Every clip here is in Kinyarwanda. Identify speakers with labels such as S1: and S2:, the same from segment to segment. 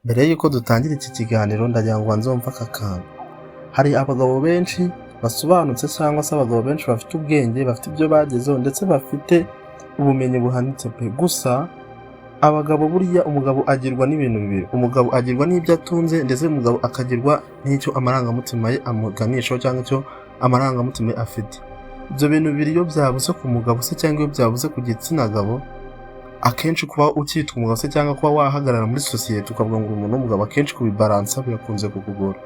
S1: Mbere y'uko dutangira iki kiganiro, ndagira ngo ubanze wumve aka kantu. Hari abagabo benshi basobanutse cyangwa se abagabo benshi bafite ubwenge, bafite ibyo bagezeho ndetse bafite ubumenyi buhanitse pe. Gusa abagabo, buriya umugabo agirwa n'ibintu bibiri: umugabo agirwa n'ibyo atunze, ndetse umugabo akagirwa n'icyo amarangamutima ye amuganishaho cyangwa icyo amarangamutima ye afite. Ibyo bintu bibiri iyo byabuze ku mugabo se cyangwa iyo byabuze ku gitsina gabo, akenshi kuba ukitwa umugabo se cyangwa kuba wahagarara muri sosiyete ukavuga ngo uri umuntu w'umugabo, akenshi kubibaransa birakunze kukugora.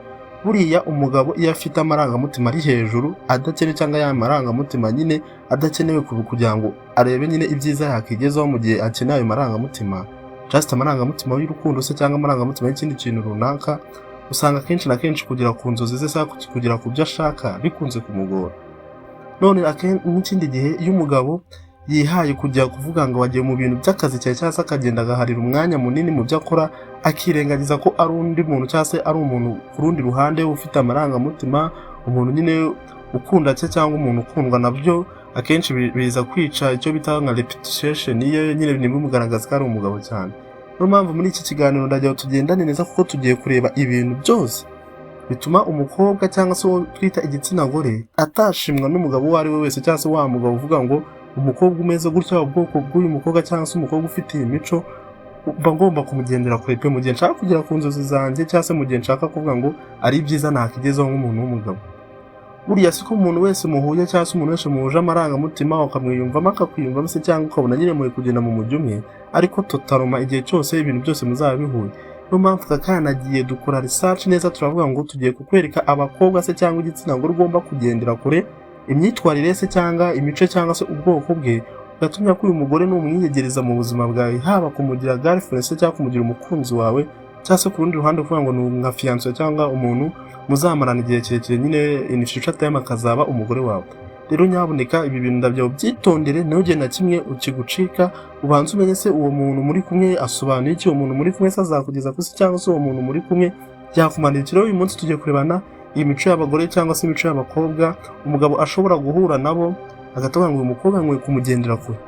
S1: Buriya umugabo iyo afite amarangamutima ari hejuru adakenewe, cyangwa ya marangamutima nyine adakenewe kugira ngo arebe nyine ibyiza yakigezaho mu gihe akeneye ayo marangamutima, just amarangamutima y'urukundo se cyangwa amarangamutima y'ikindi kintu runaka, usanga akenshi na kenshi kugera ku nzozi ze cyangwa kugera ku byo ashaka bikunze kumugora. None n'ikindi gihe, iyo umugabo yihaye kujya kuvuga ngo agiye mu bintu by'akazi cyane, cyangwa se akagenda agaharira umwanya munini mu byo akora, akirengagiza ko ari undi muntu cyangwa se ari umuntu ku rundi ruhande ufite amarangamutima, umuntu nyine ukunda se cyangwa umuntu ukundwa, nabyo akenshi biza kwica icyo bita nka reputation ye nyine, ntibimugaragaza ko ari umugabo cyane. Niyo mpamvu muri iki kiganiro ndagira ngo tugendane neza, kuko tugiye kureba ibintu byose bituma umukobwa cyangwa se uwo twita igitsina gore atashimwa n'umugabo uwo ari we wese, cyangwa se wa mugabo uvuga ngo umukobwa umeze gutya, ubwoko bw'uyu mukobwa cyangwa se umukobwa ufite iyi mico, mba ngomba kumugendera kure pe mu gihe nshaka kugera ku nzozi zanjye, cyangwa se mu gihe nshaka kuvuga ngo ari ibyiza nakigezaho nk'umuntu w'umugabo. Buriya siko umuntu wese muhuye cyangwa se umuntu wese muhuje amarangamutima, ukamwiyumvamo akakwiyumvamo se, cyangwa ukabona nyine muri kugenda mu mujyi umwe, ariko totalement igihe cyose ibintu byose muzaba bihuye. Niyo mpamvu aka kanagiye dukora research neza, turavuga ngo tugiye kukwereka abakobwa se cyangwa igitsina gore ugomba kugendera kure imyitwarire se cyangwa imico cyangwa se ubwoko bwe, ugatumya ko uyu mugore numwiyegereza mu buzima bwawe, haba kumugira girlfriend se cyangwa kumugira umukunzi wawe, cyangwa se ku rundi ruhande kuvuga ngo ni nka fiancé cyangwa umuntu muzamarana igihe kirekire nyine, in future time akazaba umugore wawe. Rero nyabuneka, ibi bintu ndabyo byitondere, ntugire na kimwe ukigucika. Ubanze umenye se uwo muntu muri kumwe asobanuye iki, uwo muntu muri kumwe se azakugeza ku isi, cyangwa se uwo muntu muri kumwe yakumarira iki. Rero uyu munsi tugiye kurebana iyi mico y'abagore cyangwa se imico y'abakobwa umugabo ashobora guhura nabo agatavuga ngo uyu mukobwa nkwiye kumugendera kure.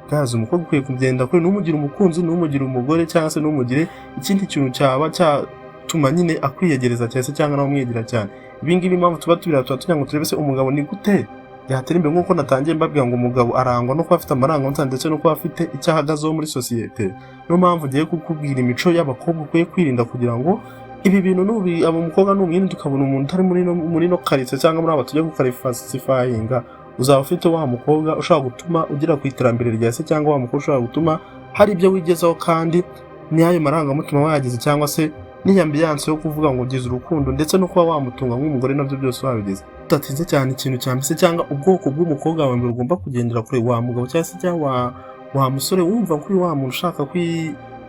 S1: Guys, umukobwa ukwiye kumugendera kure, ntumugire umukunzi, ntumugire umugore, cyangwa se ntumugire ikindi kintu cyaba cyatuma nyine akwiyegereza cyane se cyangwa nawe umwegera cyane. Ibi ngibi impamvu tuba tubireba, tuba tugira ngo turebe se umugabo ni gute yatera imbere. Nk'uko natangiye mbabwira ngo umugabo arangwa no kuba afite amarangamutima ndetse no kuba afite icyo ahagazeho muri sosiyete, niyo mpamvu ngiye kukubwira imico y'abakobwa ukwiye kwirinda kugira ngo ibi bintu nubi abo mukobwa numwirinda, ukabona umuntu utari muri no karitsiye cyangwa muri aba tujya guqualifyinga, uzaba ufite wa mukobwa ushobora gutuma ugera ku iterambere rya se, cyangwa wa mukobwa ushobora gutuma hari ibyo wigezaho, kandi n'ayo marangamutima wayagize, cyangwa se n'iyi ambiance yo kuvuga ngo ugize urukundo ndetse no kuba wamutunga nk'umugore, nabyo byose wabigize. Tudatinze cyane, ikintu cya mbere cyangwa ubwoko bw'umukobwa wa mbere ugomba kugendera kure, wa mugabo cyangwa se cyangwa wa musore wumva ko uri wa muntu ushaka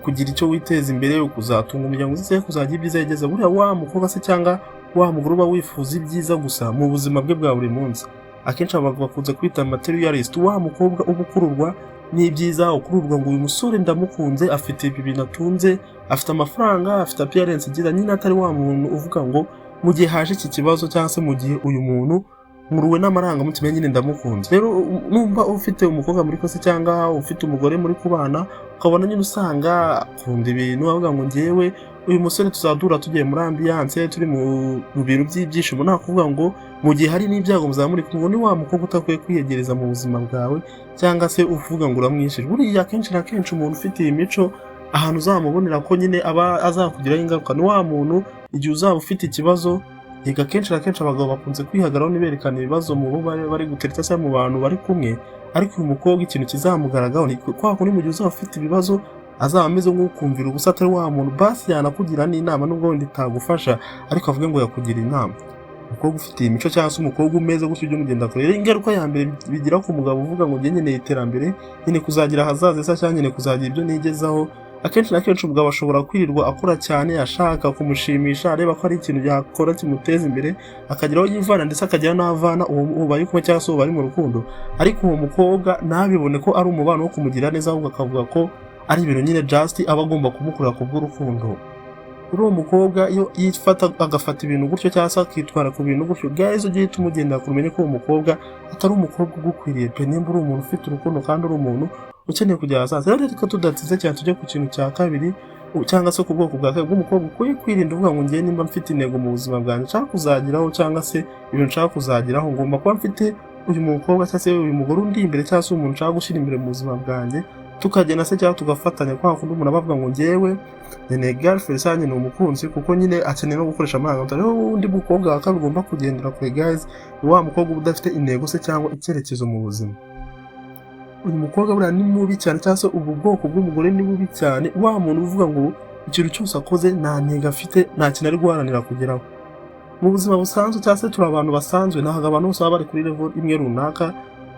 S1: kugira icyo witeza imbere, kuzatunga umuryango uzi kuzagira ibyiza yigeze, buriya wa mukobwa se cyangwa wa mugore uba wifuza ibyiza gusa mu buzima bwe bwa buri munsi, akenshi abagabo bakunze kwita materialist, wa mukobwa uba ukururwa n'ibyiza, ukururwa ngo uyu musore ndamukunze, afite ibi bintu atunze, afite amafaranga, afite appearance nziza nyine, atari wa muntu uvuga ngo mu gihe haje iki kibazo cyangwa se mu gihe uyu muntu nkuruwe n'amarangamutima nyine ndamukunze. Rero numva ufite umukobwa muri kose cyangwa ufite umugore muri kubana, ukabona nyine usanga akunda ibintu, avuga ngo ngewe uyu musore tuzadura tugiye muri ambiance, turi mu bintu by'ibyishimo, nta kuvuga ngo mu gihe hari n'ibyago muzaba muri kumwe, ni wa mukobwa utakwiye kwiyegereza mu buzima bwawe cyangwa se uvuga ngo uramwishyura. Buriya akenshi na kenshi umuntu ufite iyi mico, ahantu uzamubonera ko nyine aba azakugiraho ingaruka, ni wa muntu igihe uzaba ufite ikibazo. Yega, akenshi na kenshi abagabo bakunze kwihagararaho ntiberekane ibibazo mu bo bari gutereta cyangwa mu bantu bari kumwe, ariko uyu mukobwa ikintu kizamugaragaho ni kwa kundi mu gihe uzaba ufite ibibazo azaba ameze nk'ukumvira ubusa, atari wa muntu basi yanakugira n'inama, nubwo wenda itagufasha, ariko avuge ngo yakugira inama. Umukobwa ufite iyi mico cyangwa se umukobwa umeze gutyo, ujye umugenda kure. Rero ingaruka ya mbere bigira ku mugabo uvuga ngo njye nkeneye iterambere nyine, kuzagira ahazaza heza, cyangwa nyine kuzagira ibyo nigezaho, akenshi na kenshi umugabo ashobora kwirirwa akora cyane ashaka kumushimisha, areba ko ari ikintu yakora kimuteza imbere, akagira aho yivana ndetse akagira n'aho avana uwo bari kumwe cyangwa se uwo bari mu rukundo, ariko uwo mukobwa ntabibone ko ari umubano wo kumugira neza, ahubwo akavuga ko ari ibintu nyine just aba agomba kumukorera ku bw'urukundo. Uri uwo mukobwa iyo yifata agafata ibintu gutyo cyangwa se akitwara ku bintu gutyo, guys, ujye uhita umugendera kure, umenye ko uwo mukobwa atari umukobwa ugukwiriye pe, nimba uri umuntu ufite urukundo kandi uri umuntu ukeneye kujya ahazaza. Rero reka tudatinze cyane tujye ku kintu cya kabiri. Cyangwa se ku bwoko bwa kabiri bw'umukobwa ukwiye kwirinda, uvuga ngo ngiye nimba mfite intego mu buzima bwanjye nshaka kuzageraho, cyangwa se ibintu nshaka kuzageraho, ngomba kuba mfite uyu mukobwa cyangwa se uyu mugore undi imbere, cyangwa se umuntu nshaka gushyira imbere mu buzima bwanjye, tukagenda se cyangwa tugafatanya. Kwa kundi umuntu aba avuga ngo ngewe nkeneye girlfriend cyangwa nkeneye umukunzi, kuko nyine akeneye no gukoresha amarangamutima. Rero undi mukobwa wa kabiri ugomba kugendera kure, guys, ni wa mukobwa uba udafite intego se cyangwa icyerekezo mu buzima. Uyu mukobwa buriya ni mubi cyane, cyangwa se ubu bwoko bw'umugore ni bubi cyane. Wa muntu uvuga ngo ikintu cyose akoze nta ntego afite, nta kintu ari guharanira kugeraho mu buzima busanzwe, cyangwa se turi abantu basanzwe, ntabwo abantu bose baba bari kuri level imwe runaka.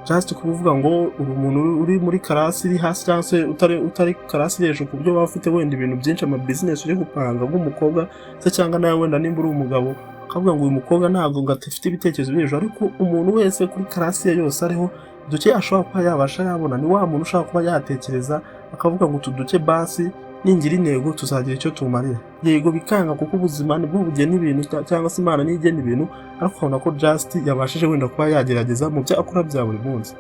S1: Just kuvuga ngo uri umuntu uri muri class iri hasi, cyangwa se utari class iri hejuru, ku buryo waba ufite wenda ibintu byinshi, ama business uri gupanga nk'umukobwa se, cyangwa nawe wenda nimba uri umugabo ukavuga ngo uyu mukobwa ntabwo ngo afite ibitekerezo biri hejuru. Ariko umuntu wese kuri class ye yose ariho, duke ashobora kuba yabasha yabona, ni wa muntu ushobora kuba yatekereza akavuga ngo utu duke basi ningira intego tuzagira icyo tumarira. Yego bikanga, kuko ubuzima nibwo bugena ibintu, cyangwa se Imana niyo igena ibintu, ariko ukabona ko just yabashije wenda kuba yagerageza mu byo akora bya buri munsi.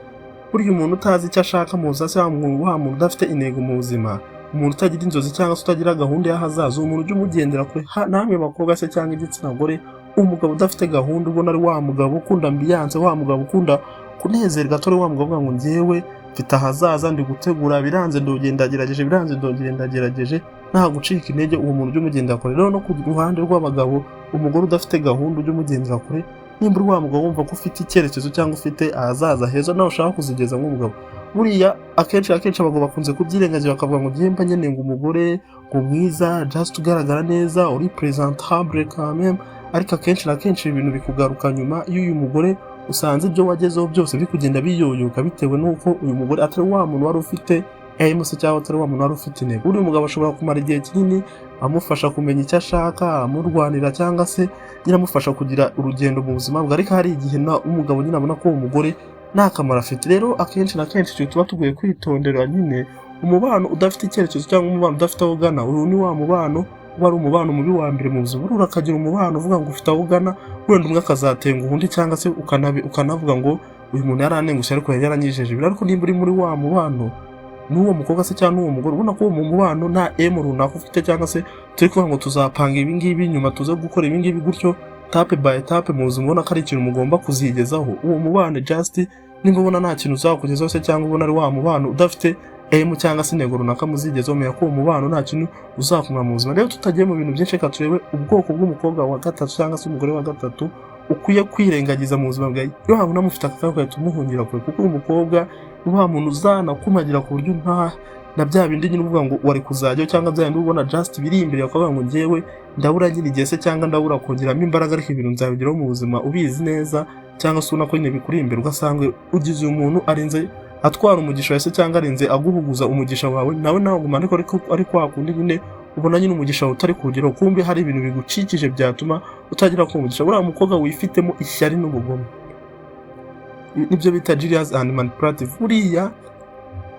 S1: Burya umuntu utazi icyo ashaka mu buzima, cyangwa wa muntu udafite intego mu buzima, umuntu utagira inzozi cyangwa se utagira gahunda y'ahazaza, umuntu ujya umugendera kure. Namwe bakobwa se cyangwa igitsina gore, umugabo udafite gahunda, ubona ari wa mugabo ukunda ambiance, wa mugabo ukunda kunezerwa, atari wa mugabo uvuga ngo njyewe mfite ahazaza ndi gutegura, biranze ndongera ndagerageje, biranze ndongera ndagerageje, nta gucika intege, uwo muntu ujya umugendera kure. Rero no ku ruhande rw'abagabo, umugore udafite gahunda ujya umugendera kure. Nimba uri wa mugabo wumva ko ufite icyerekezo cyangwa ufite ahazaza heza nawe ushaka kuzigeza nk'umugabo, buriya akenshi akenshi abagabo bakunze kubyirengagiza, bakavuga ngo njye mba nkeneye ngo umugore ngo mwiza, just ugaragara neza, uri presentable quand même. Ariko akenshi na kenshi ibi bintu bikugaruka nyuma iyo uyu mugore usanze ibyo wagezeho byose biri kugenda biyoyoka, bitewe n'uko uyu mugore atari wa muntu wari ufite aim se, cyangwa atari wa muntu wari ufite intego. Uriya mugabo ashobora kumara igihe kinini amufasha kumenya icyo ashaka, amurwanira, cyangwa se nyine amufasha kugira urugendo mu buzima bwe, ariko hari igihe na umugabo nyine abona ko uwo mugore nta kamaro afite. Rero akenshi na kenshi icyo tuba tugoye kwitondera nyine, umubano udafite icyerekezo cyangwa umubano udafite aho ugana, uyu ni wa mubano uba ari umubano mubi wa mbere mu buzima. Buriya urakagira umubano uvuga ngo ufite aho ugana, wenda umwe akazatenguha undi, cyangwa se ukanavuga ngo uyu muntu yarantengushye ariko yari yaranyijeje ibi. Ariko nimba uri muri wa mubano n'uwo mukobwa se cyangwa n'uwo mugore, ubona ko uwo mubano nta aim runaka ufite, cyangwa se turi kuvuga ngo tuzapanga ibi ngibi, nyuma tuze gukora ibi ngibi gutyo, étape by étape mu buzima, ubona ko ari ikintu mugomba kuzigezaho, uwo mubano just nimba ubona nta kintu uzakugezaho se, cyangwa ubona ari wa mubano udafite aim cyangwa se intego runaka muzigezaho, menya ko uwo mubano nta kintu uzakumara mu buzima. Rero tutagiye mu bintu byinshi, reka turebe ubwoko bw'umukobwa wa gatatu cyangwa se umugore wa gatatu ukwiye kwirengagiza mu buzima bwawe. Iyo wabona mufite aka kanya ugahita umuhungira kure, kuko uyu mukobwa ni wa muntu uzanakumagira ku buryo nta na bya bindi nyine uvuga ngo wari kuzajyaho, cyangwa bya bindi ubona just biri imbere bakavuga ngo njyewe ndabura nyine igihe se, cyangwa ndabura kongeramo imbaraga, ariko ibintu nzabigeraho mu buzima, ubizi neza, cyangwa se ubona ko nyine bikuri imbere, ugasanga ugize uyu muntu arinze atwara umugisha wawe se, cyangwa arinze aguhuguza umugisha wawe, nawe guma, ariko ari kwa kundi nyine ubona nyine umugisha wawe utari kuwugeraho, kumbe hari ibintu bigucikije byatuma utagera ku mugisha. Buriya mukobwa wifitemo ishyari n'ubugome, nibyo bita jealous and manipulative. Buriya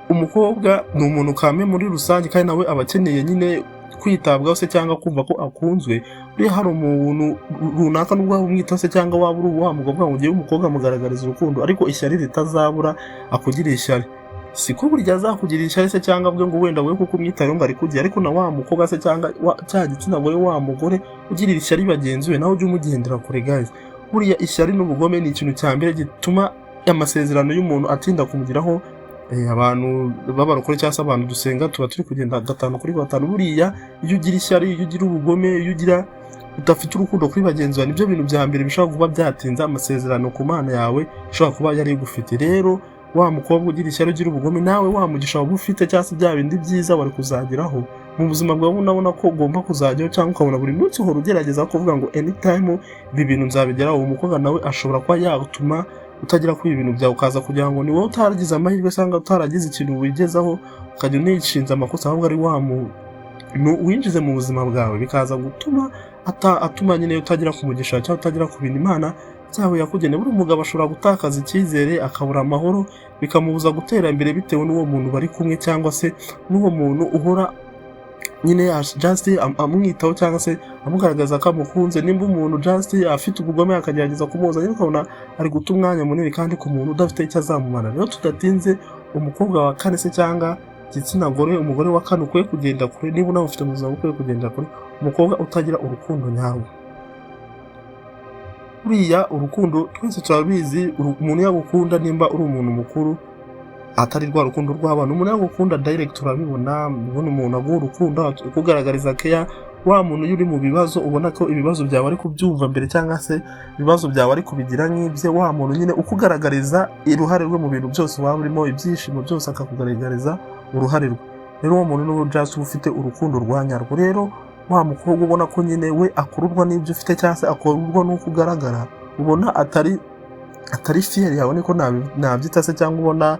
S1: umukobwa ni umuntu kame muri rusange, kandi nawe aba akeneye nyine kwitabwaho se cyangwa kumva ko akunzwe. Buriya hari umuntu runaka, nubwo waba umwitaho se cyangwa waba uri wa mugabo ngo ugiye umukobwa amugaragariza urukundo, ariko ishyari ritazabura, akugirira ishyari. Siko burya azakugirira ishyari se cyangwa avuge ngo wenda wowe kuko umwitayeho ngo ari kugira, ariko na wa mukobwa se cyangwa cya gitsina gore, wa mugore ugirira ishyari bagenzi be, nawe ujye umugendera kure, guys. Buriya ishyari n'ubugome ni ikintu cya mbere gituma amasezerano y'umuntu atinda kumugeraho. Abantu b'abarokore cyangwa se abantu dusenga tuba turi kugenda gatanu kuri gatanu. Buriya iyo ugira ishyari, iyo ugira ubugome, iyo ugira udafite urukundo kuri bagenzi bawe, nibyo bintu bya mbere bishobora kuba byatinza amasezerano ku Mana yawe ishobora kuba yari igufite. Rero wa mukobwa ugira ishyari, ugira ubugome, nawe wa mugisha waba ufite cyangwa se bya bindi byiza wari kuzageraho mu buzima bwawe, unabona ko ugomba kuzajyaho, cyangwa ukabona buri munsi uhora ugerageza kuvuga ngo anytime ibi bintu nzabigeraho, uwo mukobwa nawe ashobora kuba yatuma utagera kuri ibi bintu byawe, ukaza kugira ngo ni wowe utaragize amahirwe cyangwa utaragize ikintu wigezaho, ukajya unishinza amakosa, ahubwo ari wa muntu winjize mu buzima bwawe, bikaza gutuma atuma nyine utagera ku mugisha cyangwa utagera ku bintu Imana byawe yakugeneye. Buri mugabo ashobora gutakaza icyizere, akabura amahoro, bikamubuza gutera imbere bitewe n'uwo muntu bari kumwe, cyangwa se n'uwo muntu uhora nyine just amwitaho cyangwa se amugaragaza ko amukunze. Nimba umuntu just afite ubugome, akagerageza kumuhoza nyine, ukabona ari guta umwanya munini kandi ku muntu udafite icyo azamumara. Rero tudatinze, umukobwa wa kane se cyangwa Igitsina gore, umugore wa kane ukwiye kugenda kure, niba unamufite mu buzima ukwiye kugenda kure, umukobwa utagira urukundo nyarwo. Buriya urukundo twese turabizi, umuntu yagukunda, nimba uri umuntu mukuru, atari rwa rukundo rw'abana, umuntu yagukunda direct urabibona. Ubona umuntu aguha urukundo, ukugaragariza care, wa muntu iyo uri mu bibazo ubona ko ibibazo byawe ari kubyumva mbere, cyangwa se ibibazo byawe ari kubigira nk'ibye, wa muntu nyine ukugaragariza uruhare rwe mu bintu byose waba urimo, ibyishimo byose akakugaragariza uruhare rwe. Rero uwo muntu niwe just uba ufite urukundo rwa nyarwo. Rero wa mukobwa ubona ko nyine we akururwa n'ibyo ufite, cyangwa se akururwa n'uko ugaragara, ubona atari fier yawe, niko nabyita se, cyangwa ubona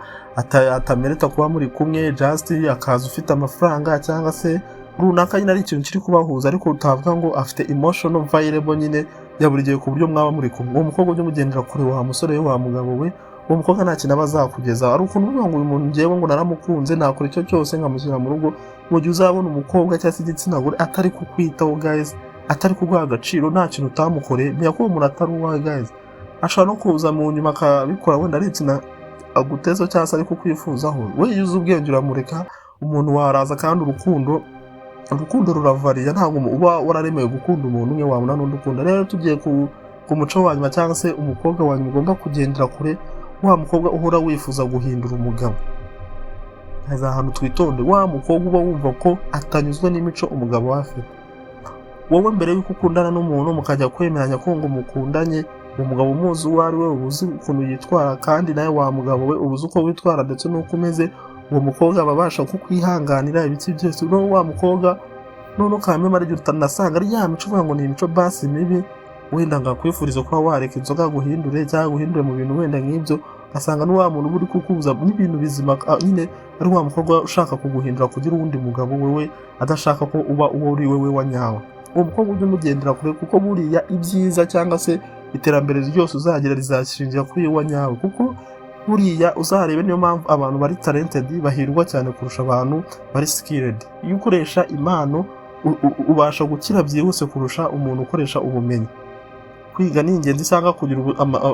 S1: atamerita kuba muri kumwe, just akaza ufite amafaranga cyangwa se runaka nyine ari ikintu kiri kubahuza, ariko utavuga ngo afite emotional available nyine ya buri gihe ku buryo mwaba muri kumwe, uwo mukobwa ujye umugendera kure, wa musore we, wa mugabo we. Uwo mukobwa nta kintu aba azakugeza. Ari ukuntu uvuga ngo uyu muntu ngewe ngo naramukunze, nakora icyo cyose nkamushyira mu rugo. Mu gihe uzabona umukobwa cyangwa se igitsina gore atari kukwitaho guys, atari kuguha agaciro, nta kintu utamukoreye, menya ko uwo muntu atari uwawe guys. Ashobora no kuza mu nyuma akabikora, wenda ari ikintu aguteza cyangwa se ari kukwifuzaho. We iyo uzi ubwenge uramureka. Umuntu waraza, kandi urukundo ruravariya, ntabwo uba wararemewe gukunda umuntu umwe, wabona n'undi ukunda. Rero tugiye ku muco wa nyuma, cyangwa se umukobwa wa nyuma ugomba kugendera kure, wa mukobwa uhora wifuza guhindura umugabo. Haza ahantu twitonde. Wa mukobwa uba wumva ko atanyuzwe n'imico umugabo we afite. Wowe mbere y'uko ukundana n'umuntu, mukajya kwemeranya ko ngo mukundanye, umugabo umuzi uwo ari we, uba uzi ukuntu yitwara, kandi nawe wa mugabo we uba uzi uko witwara ndetse n'uko umeze. Uwo mukobwa aba abasha kukwihanganira ibiki byose. Noneho wa mukobwa none ukamenya ari utanasanga ari ya mico uvuga ngo ni imico basi mibi, wenda ngo akwifuriza kuba wareka inzoga, guhindure cyangwa guhindure mu bintu wenda nk'ibyo, ugasanga ni wa muntu uba uri kukubuza n'ibintu bizima, nyine ari wa mukobwa ushaka kuguhindura kugira uwundi mugabo, wewe adashaka ko uba uwo uri wewe wa nyawe. Uwo mukobwa ujye umugendera kure, kuko buriya ibyiza cyangwa se iterambere ryose uzagira rizashingira kuri wa nyawe. Kuko buriya uzarebe, niyo mpamvu abantu bari talented bahirwa cyane kurusha abantu bari skilled. Iyo ukoresha impano ubasha gukira byihuse kurusha umuntu ukoresha ubumenyi. Kwiga ni ingenzi, cyangwa kugira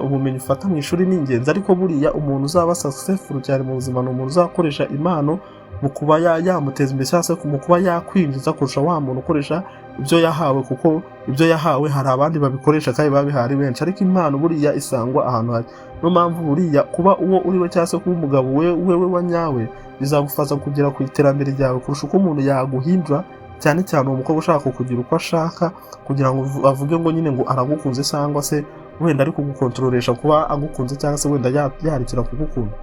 S1: ubumenyi ufata mu ishuri ni ingenzi, ariko buriya umuntu uzaba successful cyane mu buzima ni umuntu uzakoresha impano mu kuba yamuteza imbere, cyangwa se mu kuba yakwinjiza, kurusha wa muntu ukoresha ibyo yahawe, kuko ibyo yahawe hari abandi babikoresha kandi babihawe ari benshi, ariko impano buriya isangwa ahantu hari. Niyo mpamvu buriya kuba uwo uri we, cyangwa se kuba umugabo we wewe wa nyawe, bizagufasha kugera ku iterambere ryawe kurusha uko umuntu yaguhindura, cyane cyane uwo mukobwa ushaka kugira uko ashaka kugira ngo avuge ngo nyine ngo aragukunze, cyangwa se wenda ari kugukontroresha kuba agukunze, cyangwa se wenda yarekera kugukunda.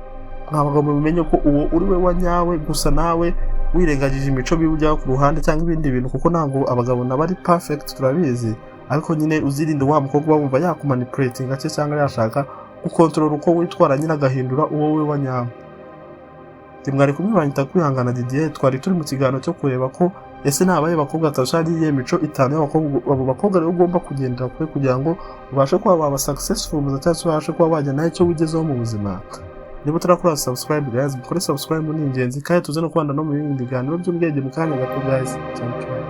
S1: Mwa bagabo, mumenye ko uwo uri we wa nyawe gusa, nawe wirengagije imico mibi ujya ku ruhande cyangwa ibindi bintu, kuko ntabwo abagabo nabo ari perfect, turabizi, ariko nyine uzirinde wa mukobwa uba wumva yakumanipulatinga cye cyangwa yashaka gukontorora uko witwara, nyine agahindura uwo we wa nyawe. Mwari kumwe, banyita Kwihangana Didier. Twari turi mu kiganiro cyo kureba ko ese ni abahe bakobwa batatu, ari iyihe mico itanu y'abakobwa, abo bakobwa rero ugomba kugendera kure kugira ngo ubashe kuba waba successful mu buzima, cyangwa se ubashe kuba wajya nawe icyo wigezeho mu buzima. Niba utarakora subscribe guys, mukore subscribe, ni ingenzi, kandi tuze no kubana no mu bindi biganiro by'ubwenge mu kanya gato guys. Ciao ciao.